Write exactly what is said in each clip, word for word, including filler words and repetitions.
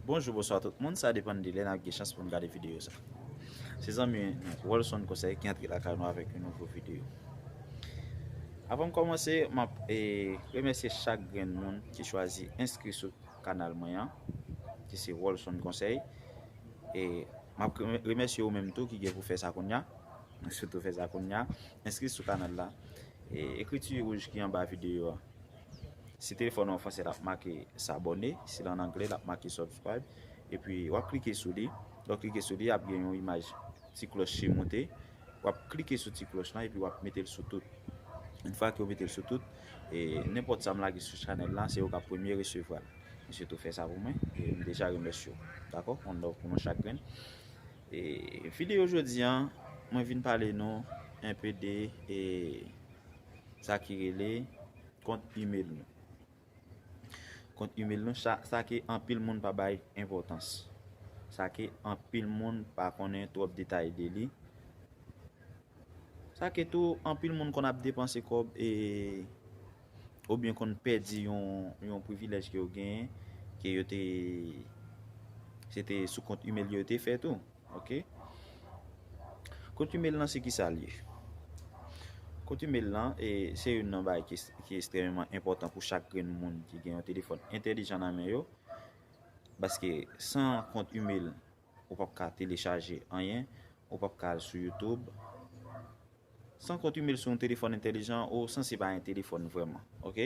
Bonjou, bonswa tout moun, sa depann de lè n ap gen chans pou n gade videyo sa. Se zanmi nou, Rolson Konsèy, ki antre lakay nou avèk yon nouvo videyo. Avan m kòmanse, m ap e, remèsye chak grenn moun ki chwazi enskri sou kanal mwen an, ki se Rolson Konsèy. E m ap remèsye ou menm tou ki gen pou fè sa kounye a. Sitou fè sa kounye a. Enskri sou kanal la. E ekriti wouj ki anba videyo a. Si telefòn ou an fransè, l ap make s'abonner. Si l an anglè, l ap make subscribe. Epi w ap klike sou li. Lè w klike sou li, ap gen yon imaj ti klòch ki monte. W ap klike sou ti klòch lan epi w ap mete l sou tout. Yon fwa ke w mete l sou tout, e nenpòt sa m lage sou chanèl la, se ou k ap premye resevwa l. Mesye tou fè sa pou mwen, e m deja remèsye w. Dakò? One love pou nou chak grenn. E videyo jodi a, mwen vin pale nou enpe de e, sa ki rele kont email nou. Kont email nou, sa, sa ke anpil moun pa bay enpòtans. Sa ke anpil moun pa konnen twòp detay de li. Sa ke tou, anpil moun konn ap depanse kòb e oubyen konn pèdi yon, yon privilèj ke yo genyen, ke yo te, se te sou kont email yo te fè tou. Ok? Kont email lan se ki sa l ye? Kont email lan e, se youn nan bagay ki, ki ekstrèmeman enpòtan pou chak grenn moun ki gen yon telefòn entèlijan nan men yo. Paske san kont email, ou p ap ka telechaje anyen, ou p ap ka al sou YouTube. San kont email sou yon telefòn entèlijan, ou sanse pa gen telefòn vrèman. Ok?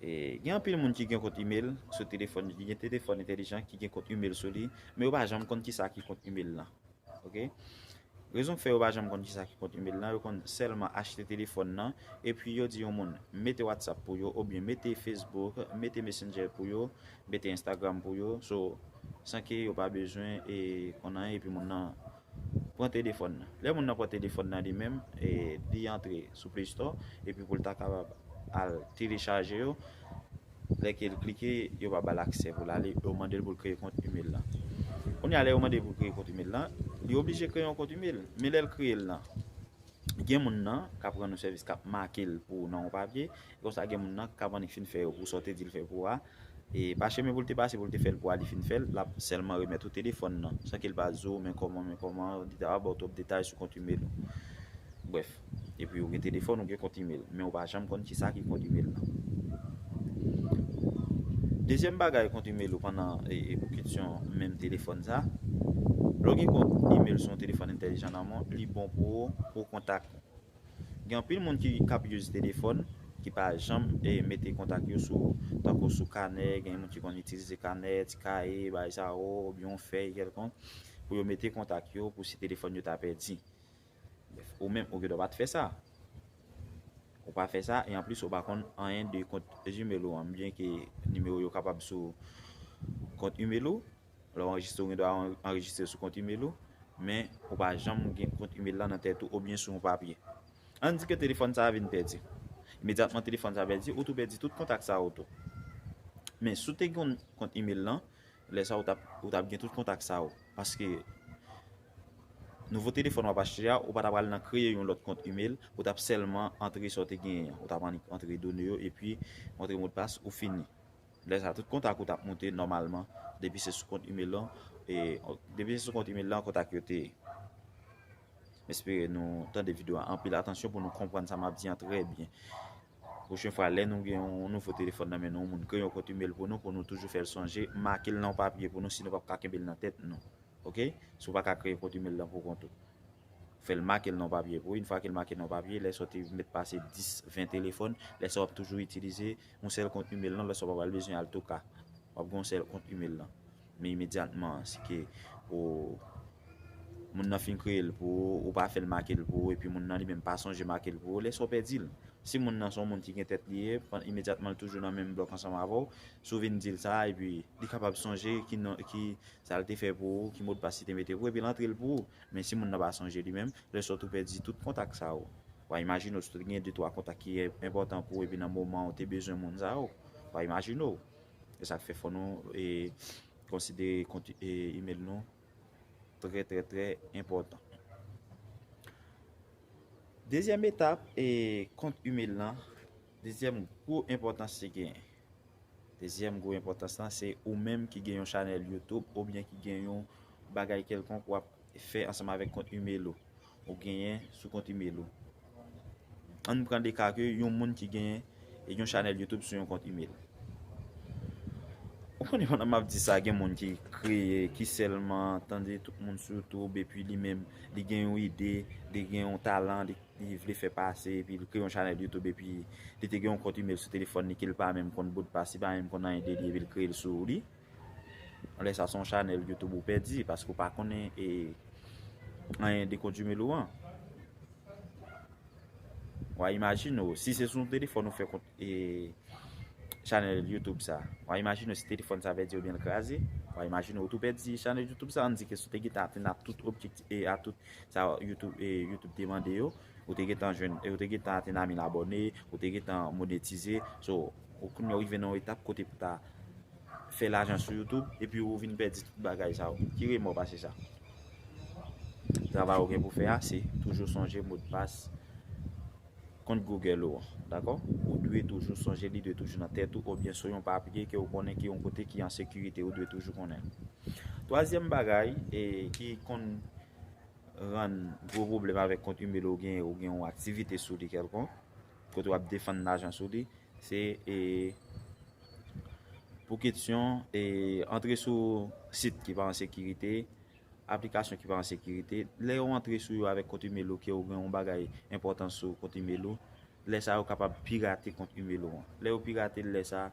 E, gen anpil moun ki gen kont email sou telefòn, ki gen telefòn entèlijan, ki gen kont email sou li, men yo pa janm konn kisa ki kont email lan. Ok? Rezon k fè yo pa janm konn kisa ki kont email lan, yo konn sèlman achte telefòn nan, epi yo di yon moun mete WhatsApp pou yo, oubyen mete Facebook, mete Messenger pou yo, mete Instagram pou yo, so, san ke yo pa bezwen e konn anyen, epi moun nan pran telefòn nan. Lè moun nan pran telefòn nan li menm, e, li antre sou Play Store, epi pou l ta kapab al telechaje yo, lè ke l klike, yo pa ba l aksè pou l ale, yo mande l pou l kreye kont email lan. Kounye a, lè yo mande l pou l kreye kont email lan, li oblije kreye yon kont email. Men lè l kreye l lan, gen moun nan k ap rann ou sèvis, k ap make l pou ou nan yon papye, e konsa gen moun nan k ap annik fin fè yo pou sa w te di l fè pou ou a. E pa chemen pou l te pase pou l te fè l pou ou a, li fin fè l, l ap sèlman remèt ou telefòn nan, san ke l pa di w men kòman, men kòman, li ta va ba w twòp detay sou kont email ou. Brèf, epi ou gen telefòn, ou gen kont email, men ou pa janm konn kisa ki kont email lan. Dezyèm bagay kont email ou pandan e, e pou kesyon menm telefòn sa, lè w gen kont email sou yon telefòn entèlijan nan men w, li bon pou ou, pou kontak ou. Gen anpil moun ki k ap use telefòn, ki pa janm e, mete kontak yo sou, tankou sou kanè, gen moun ki konn itilize kanè, ti kaye, bagay sa yo, oubyen yon fèy kèlkonk, pou yo mete kontak yo, pou si telefòn yo ta pèdi. Ou menm, ou gendwa pa t fè sa. Ou pa fè sa, e anplis, ou pa konn anyen de kont Gmail ou an, byen ke nimewo yo kapab sou kont email ou. Lè w anrejistre, ou gendwa an-, anrejistre sou kont email ou, men ou pa janm gen kont email la nan tèt ou oubyen sou yon papye. Ann di ke telefòn sa a vin pèdi. Imedyatman telefòn sa a pèdi, ou tou pèdi tout kontak sa yo tou. Men si w te gen yon kont email lan, lè sa a ou t ap, ou t ap gen tout kontak sa yo. Paske nouvo telefòn w ap achte a, ou pa ta pral nan kreye yon lòt kont email, ou t ap sèlman antre sa w te genyen an. Ou t ap annik antre done yo, epi antre modpas, ou fini. Lè sa a, tout kontak ou t ap moute nòmalman, depi se sou kont email lan, e, depi se sou kont email lan, kontak yo te ye. M espere nou tande videyo a anpil atansyon pou nou konprann sa m ap di an trè byen. Pwochen fwa, lè nou gen yon nouvo telefòn nan men nou, yon moun kreye yon kont email pou nou, pou nou toujou fè l sonje, make l nan yon papye pou nou, si nou p ap ka kenbe l nan tèt nou. Ok? Si w pa ka kreye kont email lan pou kont ou. Fè l make l nan yon papye pou ou. Yon fwa ke l make l nan yon papye, lè sa w te mèt pase dis, ven telefòn, lè sa w ap toujou itilize yon sèl kont email lan, lè sa w pa pral bezwen al touka. W ap gen yon sèl kont email lan. Men imedyatman, si ke ou, moun nan fin kreye l pou ou, ou pa fè l make l pou ou, epi moun nan li menm pa sonje make l pou ou, lè sa w pèdi l. Si moun nan se yon moun ki gen tèt li ye, imedyatman l toujou nan menm blòk ansanm avè w, si w vin di l sa, epi li kapab sonje ki non, ki sa l te fè pou ou, ki modpas li te mete pou ou, epi l antre l pou ou. Men si moun nan pa sonje li menm, lè sa w tou pèdi tout kontak sa yo. W a imajine w, si w te gen de twa kontak ki enpòtan pou ou, epi nan moman ou te bezwen moun sa yo, w a imajine w. E sa k fè fò nou e, konsidere kont e, email nou trè, trè, trè enpòtan. Dezyèm etap e, kont email lan, dezyèm gwo enpòtans li genyen. Dezyèm gwo enpòtans lan, se ou menm ki gen yon chanèl YouTube oubyen ki gen yon bagay kèlkonk w ap fè ansanm avèk kont email ou, ou genyen sou kont email ou. Ann pran de ka ke yon moun ki genyen yon chanèl YouTube sou yon kont email. Ou konnen pandan m ap di sa, gen moun ki kreye, ki sèlman tande tout moun sou YouTube, epi li menm, li gen yon ide, li gen yon talan, li, li vle fè pase, epi li kreye yon chanèl YouTube, epi li te gen yon kont email sou telefòn li ke l pa menm konn modpas, li pa menm konn anyen de li, epi l kreye l sou li. Lè sa, se yon chanèl YouTube ou pèdi, paske ou pa konnen, e, anyen de kont email ou an. W a imajine w, si se sou yon telefòn ou fè kont, e, chanèl YouTube sa, w a imajine w si telefòn sa pèdi oubyen l kraze, w a imajine w tou pèdi chanèl YouTube sa, ann di ke si w te gentan atenn a tout objektif, e, a tout sa YouTube, e, YouTube te mande yo, ou te gentan jwenn, e, ou te gentan atenn a mil abòne, ou te gentan monetize. So, ou kounye a w rive nan yon etap kote pou ta fè lajan sou YouTube, epi ou vin pèdi tout bagay sa yo. Ki remò pase sa? Travay ou gen pou fè a, se toujou sonje modpas kont Google ou an, dakò? Ou dwe toujou sonje, li dwe toujou nan tèt ou, oubyen sou yon papye ke ou konnen ki yon kote ki an sekirite, ou dwe toujou konnen l. Twazyèm bagay, e, ki konn rann gwo pwoblèm avèk kont email ou gen, ou gen yon aktivite sou li kèlkonk, kote w ap defann lajan sou li, se, e, pou kesyon, e, antre sou sit ki pa an sekirite, aplikasyon ki pa an sekirite. Lè w antre sou yo avèk kont email ou, ke ou gen yon bagay enpòtan sou kont email ou, lè sa yo kapab pirate kont email ou an. Lè yo pirate l, lè sa,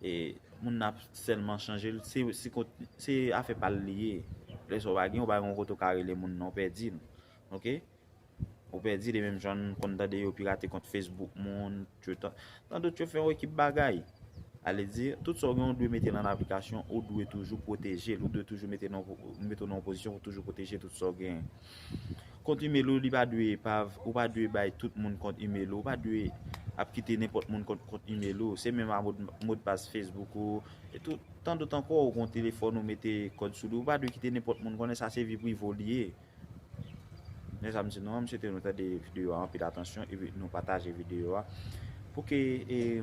e, moun nan ap sèlman chanje l, se, se kont, se afè pa l li ye. Lè sa w pa gen, ou pa gen yon kote w ka rele moun nan, ou pèdi l. Oke? Ou pèdi li menm jan n konn tande yo pirate kont Facebook moun, yo tan, tan dòt yo fè yon ekip bagay. Sa vle di, tout sa w gen, ou dwe mete l an aplikasyon, ou dwe toujou pwoteje l, ou dwe toujou mete nan, mete w nan yon pozisyon pou toujou pwoteje tout sa w gen. Kont email ou, li pa dwe epav, ou pa dwe bay tout moun kont email ou, ou pa dwe ap kite nenpòt moun kont, kont email ou, se menm a mod, modpas Facebook ou, e tout, tan dòt ankò, ou gen yon telefòn ou mete kòd sou li, ou pa dwe kite nenpòt moun konnen sa se vi prive w li ye. Men sa m di nou an, m swete nou tande videyo a anpil atansyon epi nou pataje videyo a. Pou ke, e,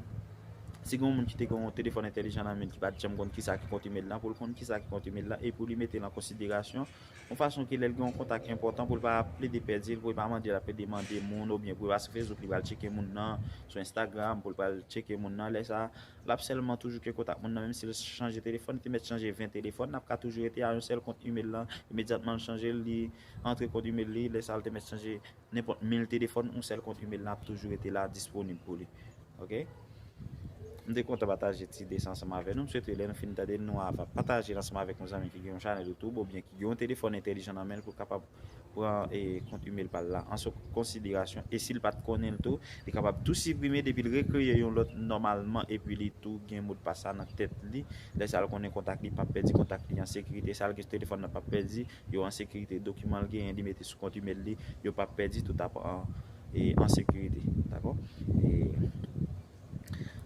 si gen yon moun ki te gen yon telefòn entèlijan nan men l ki pa t janm konn kisa ki kont email lan, pou l konn kisa ki kont email lan e pou li mete l an konsiderasyon yon fason ke lè l gen yon kontak enpòtan pou l pa plede pèdi l, pou l pa mande l ap plede mande moun oubyen pou l pa sou Facebook, li pral tcheke moun nan, sou Instagram, pou l pral tcheke moun nan. Lè sa, l ap sèlman toujou gen kontak moun nan, menm si l chanje telefòn, li te mèt chanje ven telefòn, l ap ka toujou rete a yon sèl kont email lan. Imedyatman l chanje l, li antre kont email li, lè sa l te mèt chanje nenpòt mil telefòn, yon sèl kont email lan ap toujou rete la disponib pou li. Oke? M te kontan pataje ti ide sa ansanm avè nou. M swete lè nou fin tande l, nou ava pataje l ansanm avèk yon zanmi ki gen yon chanèl YouTube oubyen ki gen yon telefòn entèlijan nan men l pou l kapab pran, e, kont email pa l la an sou konsiderasyon. E si l pa t konnen l tou, li kapab tou siprime depi l rekreye yon lòt nòmalman epi li tou gen modpas sa nan tèt li. Lè sa l konnen kontak li p ap pèdi, kontak li an sekirite. Sa l gen sou telefòn nan p ap pèdi, yo an sekirite. Dokiman l genyen, li mete sou kont email li, yo p ap pèdi, tout ap an, e, an sekirite. Dakò? E,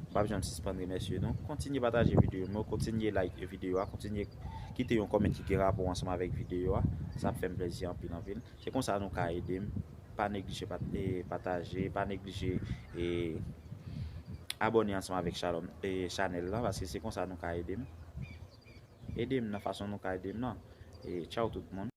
m p ap janm sispann remèsye nou. Kontinye pataje videyo nou, kontinye like videyo a, kontinye kite yon kòmantè ki gen rapò ansanm avèk videyo a. Sa ap fè m plezi anpil, anpil. Se konsa nou ka ede m. Pa neglije pat-, e, pataje, pa neglije, e, abòne ansanm avèk Shalom, e, chanèl la, paske se konsa nou ka ede m. Ede m nan fason nou ka ede m nan. E, tchaw tout moun.